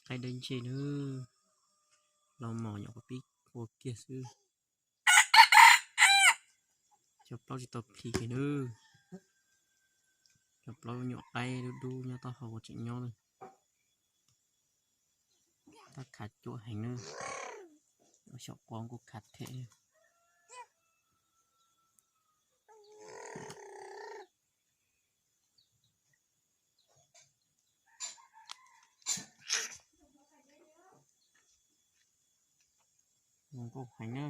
qaib dawb ntseg nawb. Los mos nyuam qhuav pib qua kiag xwb. Cov plaub tsis tau plhis kiag nawb. Cov plaub nyuam qaib dub dub nyob taub hau tseem nyob nawb. Tab khav cuam heev nawb. Xyom quav kuj khav them li. Zoo nkauj heev na.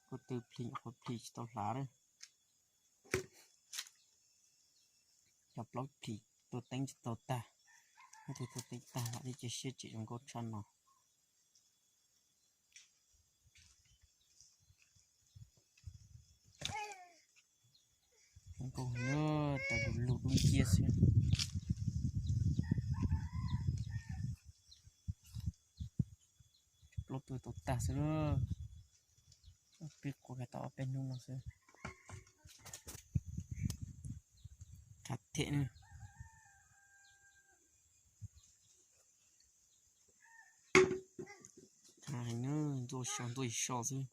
Kuj tw plhis nyuam qhuav plhis tsis tau hlav na. Cov plaub plhis tuaj teeb tsis tau tag. Ib tug tuaj teeb tag lam thiaj cia siab tseem zoo nkauj tshaj no. Zoo nkauj heev, tawm lug lug dub nciab xwb. Plaub tuaj tau tag xwb. Pib qua kiag tau ob peb hnub no xwb. Khav them na. Khav heev na, ntuj so ntuj so xwb.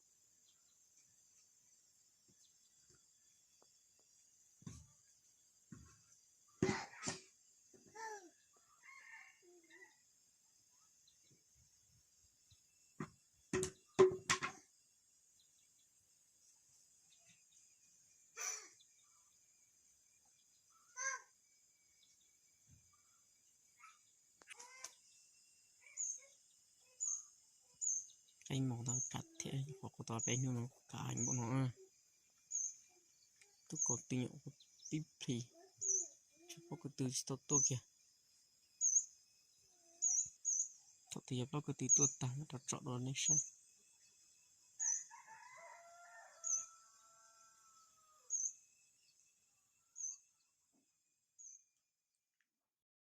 Qaib mos tab khav them, qhuav qua tau peb hnub no khav heev npaum no. Tub kaus tw nyuam qhuav pib plhis, tsis paub ko tw tsis tau tuaj kiag. Thaum twg yog plaub ko tw tuaj tag muab rau tsom rau nej saib.